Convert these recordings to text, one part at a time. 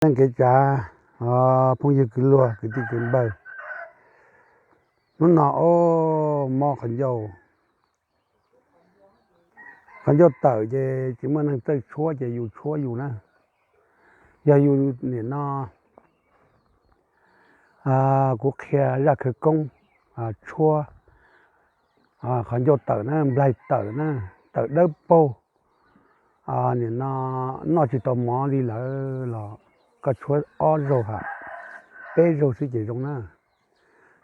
Neej kev tsav, phooj ywg kwv luag kwv tij kwv npawg, hnub no ob mob qhov ncauj, qhov ncauj tawm ces tsis muaj neeg txawj tshuab ces yus tshuab yus na. Yog yus nim no kuv qhia zaj khawv koob tshuab qhov ncauj tawm na, nplaig tawm na, tawm dawb paug, nim no noj tsis tau mov li lawm los koj tshuab ob zaug ham peb zaug xwb ces zoo na.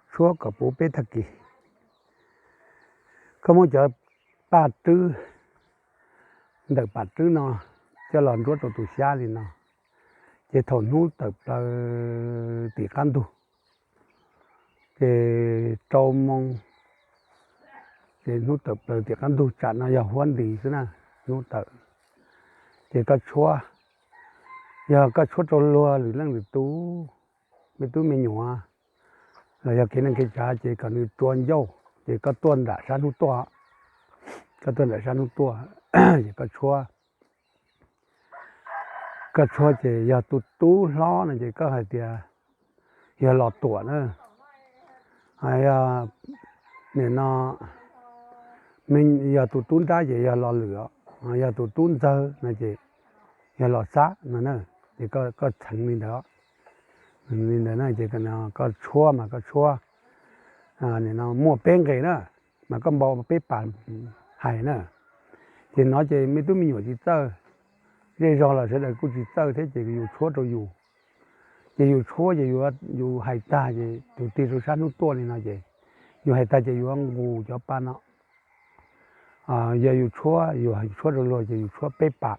Tshuab kom puv peb tag kis. Koj muab cov paj rwb ntawm pam rwb no coj los nruab rau tus xyab li no, ces thaum hnub tawm plaws tim qab ntug, ces rau moo, ces hnub tawm plaws tim qab ntug tsam no yog huab nti xwb na, hnub tawm, ces koj tshuab, yog koj tshuab rau luag lwm leej lwm tus, me tub me nyuam, los yog kev neej kev tsav ces kom nws rua ncauj ces koj tuaj nram sab hnub tuaj, koj tuaj nram sab hnub tuaj, ces koj tshuab, koj tshuab ces yog tus tub hlob no ces koj hais tias yog Los Tuam na, nim no yog tus tub nrab ces yog Los Lwm, yog tus tub ntxawg no ces yog Los Xab no na, ces koj txheev li ntawd, li ntawd na ces koj tshuab mas koj tshuab, nim no muaj peb nqe na, mas koj npau peb pas hais na. Ces no ces me tub me nyuam tsis txawj, zej zog los sawv daws kuj tsis txawj thiab ces yus tshuab rau yus, ces yus tshuab ces yus hais tag ces tus tig rau sab hnub tuaj li no ces yus hais tag ces yuav nqus cov pa no. Yog yus tshuab, yus tshuab rau luag ces yus tshuab peb pas,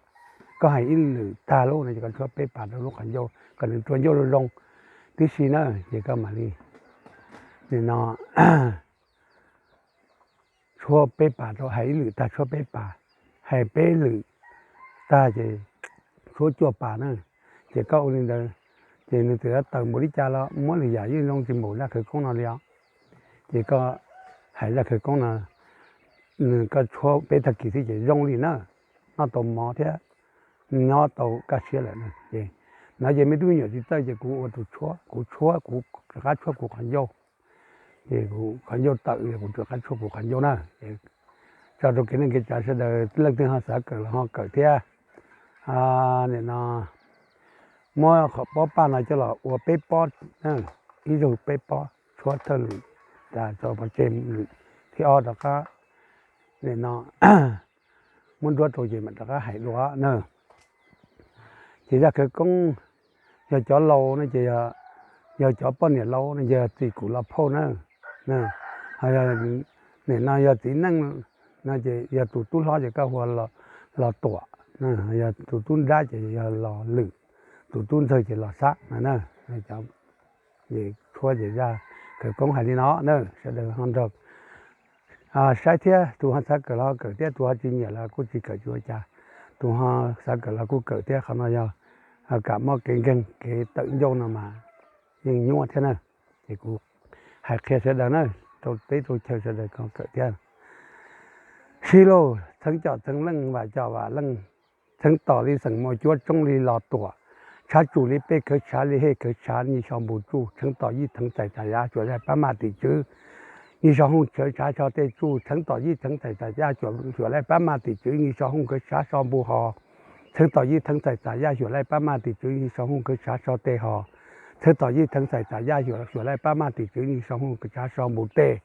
koj hais ib lwm tag lub no ces koj tshuab peb pas rau lub qhov ncauj kom nws rua ncauj zoo zoo tib si na, ces koj mam li, nim no tshuab peb pas rau, hais ib lwm tag tshuab peb pas, hais peb lwm tag ces tshuab cuaj pas na, ces koj ua li ntawd, ces nws txawm tawm npaum li cas los muab lwm yam yeej zoo tsis npaum zaj khawv koob no li os. Ces koj hais zaj khawv koob no, nws koj tshuab peb tag kis xwb ces zoo li na, noj tau mov thiab nyob tau kaj siab lawm na. No ces me tub me nyuam tsis txawj ces kuv ua tus tshuab, kuv tshuab kuv rov qab tshuab kuv qhov ncauj, ces kuv qhov ncauj tawm kuv rov qab tshuab kuv qhov ncauj na. Tso rau kev neej kev tsav sawv daws leej twg ho xav kawm los ho kawm thiab. Nim no muab qhov pob paj no coj los ua peb pob, ib zaug peb pob, tshuab thawj lwm tas tso pov tseg, lwm thib ob rov qab, nim no muab nruab rau ces mam rov qab hais dua na. Ces zaj khawv koob, yog cov laus no ces, yog cov poj niam laus no ces yog txiv kuv los phauj na. Nim no yog txiv neej no ces yog tus tub hlob ces koj hu ua Los Tuam, yog tus tub nrab ces yog Los Lwm, tus tub ntxawg ces Los Xab no na. Tshuab ces zaj khawv koob hais li no na, sawv daws ho nrog saib thiab, tus ho xav kawm los ho kawm thiab, tus ho tsis nyiam los kuj tsis kawm tsis ua cas, tus ho xav kawm los kuj kawm thiab. Qhov no yog kam muaj kev nkeeg kev tawm ncauj no mas yeej nyuaj thiab na. Ces kuv hais qhia sawv daws na, rau teb rau chaw sawv daws ho kawm thiab. Sib lauj, txheev coj txheev leej, vam coj vam leej, txheev tom li xeem Muas Cuab, tsoob li Los Tuam, tshav tsuj li peb khawv tshav, li hej khawv tshav, nyi so npu tsuj, txheev tom yij txheev txais tas yav, xyuam laij pab maj tim tswv, nyi so hooj khawv tshav so tej tsuj, txheev tom yij txheev txais tas yav, xyuam laij pab maj tim tswv, nyi so hooj khawv tshav so npu hos, txheev tom yij txheev txais tas yav, xyuam laij pab maj tim tswv, nyi so hooj khawv tshav so tej hos, txheev tom yij txheev txais tas yav, xyuam laij pab maj tim tswv, nyi so hooj khawv tshav so npu tej,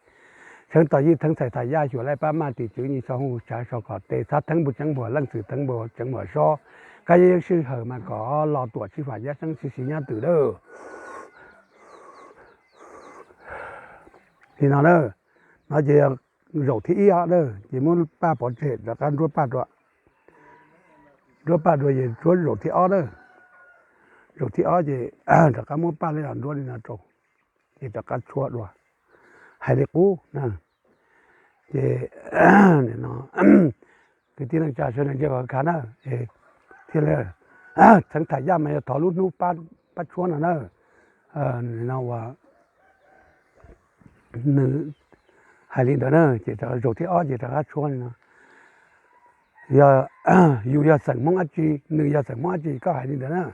txheev tom yij txheev txais tas yav, xyuam laij pab maj tim tswv, nyi so hooj khawv tshav so kom tej, txhob txheev npu txheev npuas, leej txwm txheev npu txheev npuas sob, kab yeeb sij hawm mas kom Los Tuam sib fam nyab seeb sib sib nyab twm dawb. Li no na, no ces zaum thib ib os na, ces muab paj pov tseg rov qab nruab paj dua, nruab paj dua ces tshuab zaum thib ob na, zaum thib ob ces rov qab muab paj li los nruab li no rau, ces rov qab tshuab dua, hais li qub na. Ces no kwv tij neej tsa sawv daws ntsia kom khav na, thiaj li txheev tham yaj mas yog thov lub hnub pab tshuab no na. No ua nws hais li ntawd na, ces zaum thib ob ces rov qab tshuab li no. Yog yus yog xeem Hmoob dab tsi, nws yog xeem Hmoob dab tsi, koj hais li ntawd na.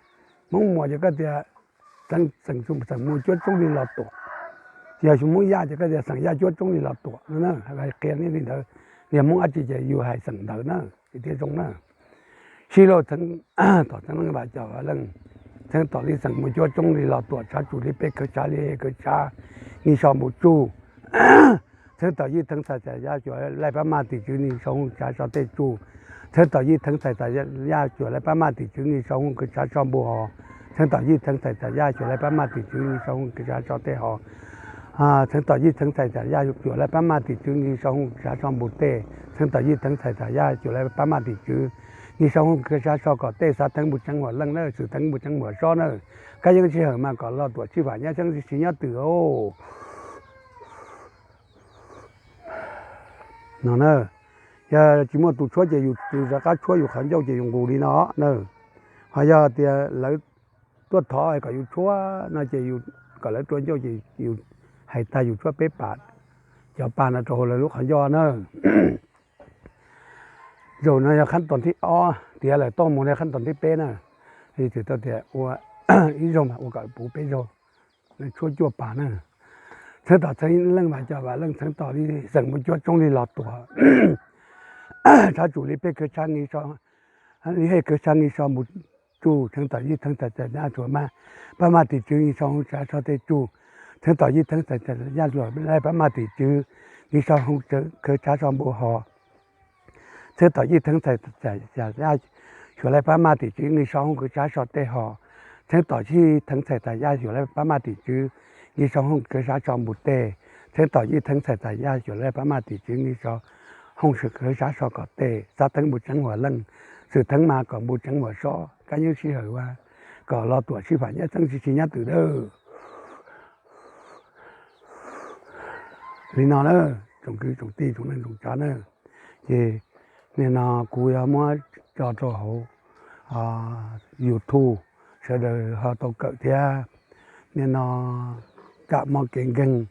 Hmoob Muas ces koj tias xeem, xeem Muas Cuab Tsoob Lis Los Tuam, yog Hmoob Yaj ces koj tias xeem Yaj Cuab Tsoob Lis Los Tuam no na. Hais qhia nej li ntawd, yog Hmoob dab tsi ces yus hais xeem ntawd na, thiaj zoo na. Sib laug txheeb tom txheeb leej vam cov leej, txheeb tom li xeem Muas Cuab Tsoob Lis Los Tuam, tshav tsuj li peb khawv tshav li khawv tshav, nis so npu tsuj. Txheeb tom yij theeb txhais txam yaj cuam laij pab maj tim tswv nis so hooj tshav so tej tsuj. Txheeb tom yij theeb txhais txam yaj cuam laij pab maj tim tswv nis so hooj khawv tshav so npu hos. Txheeb tom yij theeb txhais txam yaj cuam laij pab maj tim tswv nis so hooj khawv tshav so tej hos. Txheeb tom yij theeb txhais txam yaj cuam laij pab maj tim tswv nis so hooj khawv tshav so npu tej. Txheeb tom yij theeb txhais txam yaj cuam laij pab maj tim tswv nis so hooj khawv tshav so kom tej xav theeb npu tseeb huam leej na, xwm theeb npu tseeb huam sob na. Kab yeeb sij hawm mas kom Los Tuam sib fam nyab xeeb sib nyob twm os. No na, yog tsis muaj tus tshuab ces yus rov qab tshuab yus qhov ncauj ces yus nqus li no na. Ho yog tias lawv tuaj thov kom yus tshuab no ces kom lawv rua ncauj ces yus hais tag yus tshuab peb pas, cov pas no rau hauv lawv lub qhov ncauj na. Zaum no yog khab toom thib ob, tiav lawm toj mus no khab toom thib peb na. Txwm tau tias ua ib zaug mas ua kom puv peb zaug, tshuab cuaj pas na. Txheeb tom txheeb leej vam cov vam leej, txheeb tom li xeem Muas Cuab Tsoob Lis Los Tuam, tshav tsuj li peb khawv tshav nqi so, li hej khawv tshav nqi so npu tsuj. Txheeb tom yij theeb txhais txam yaj cuam laij pab maj tim tswv nqi so hooj tshav so tej tsuj. Txheeb tom yij theeb txhais txam yaj cuam laij pab maj tim tswv nqi so hooj khawv tshav so npu hos. Txheeb tom yij theeb txhais txam yaj cuam laij pab maj tim tswv nqi so hooj khawv tshav so tej hos. Txheeb tom yij theeb txhais txam yaj cuam laij pab maj tim tswv nqi so hooj khawv tshav so npu tej. Txheeb tom yij theeb txhais txam yaj cuam laij pab maj tim tswv nqi so hooj khawv tshav so kom tej, xav theeb npu tseeb huam leej, xwm theeb mas kom npu tseeb huam sob, kab yeeb sij hawm ua kom Los Tuam sib fam nyab xeeb sib nyob twm dawb. Li no na, tsoom kwv tsoom tij tsoom neej tsoom tsav na, ces nim no kuv yuav muab tso rau hauv YouTube, sawv daws ho tau kawm thiab. Nim no tsam mob kev nkeeg,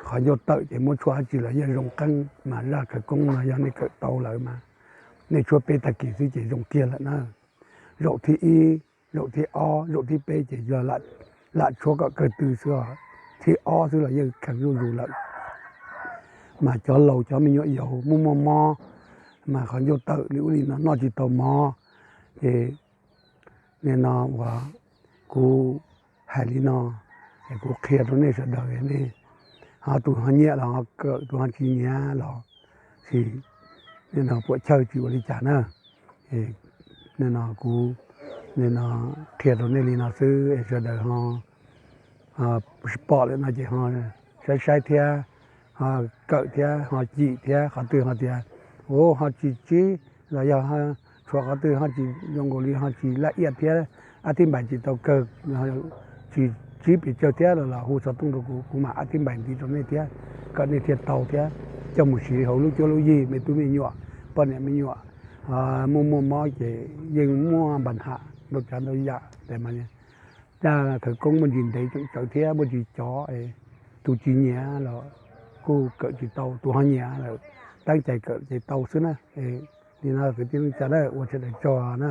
qhov ncauj tawm ces muab tshuab dab tsi los yeej zoo qeeb, mas zaj khawv koob no yog nej kawm tau lawm mas nej tshuab peb tag kis xwb ces zoo kiag lawm na. Zaum thib ib, zaum thib ob, zaum thib peb ces yog lam tshuab kom kawg tw xwb os. Thib ob xwb los yeej kheev zuj zus lawm. Mas cov laus cov me nyuam yaus muaj muaj mob, mas qhov ncauj tawm li ub li no noj tsis tau mov, ces nim no uas kuv hais li no, es kuv qhia rau nej sawv daws, nej ho tus ho nyiam los ho kawm, tus ho tsis nyiam los sis nim no puam chawj tsis ua li cas na. Nim no kuv nim no qhia rau nej li no xwb es sawv daws ho pom lawm no ces ho saib saib thiab, ho kawm thiab ho cim thiab. Qhov twg ho tias, u, ho tsis tsib los yog tshuav qhov twg ho tsis zoo nkaus li, ho tsis laj iaj thiab, ab thib npais tsis tau kawg, tsis tsib pes tsawg thiab los hu xov tooj rau kuv, kuv mam ab thib npais ntiv rau nej thiab, kom nej thiaj tau thiab coj mus siv hauv lub cuab lub yig, me tub me nyuam, poj niam me nyuam muaj muaj mob ces yeej muaj npa ham ntau tsav ntau yam tes mas. Caj khawv koob muaj ntsis ntev tseem tsawv thiab muaj ntsis cov, tus tsis nyiam los kuj kawm tsis tau, tus ho nyiam lawm teeb cai kawm ces tau xwb na. Li no kwv tij neej tsa na, ua sawv daws tsaug na.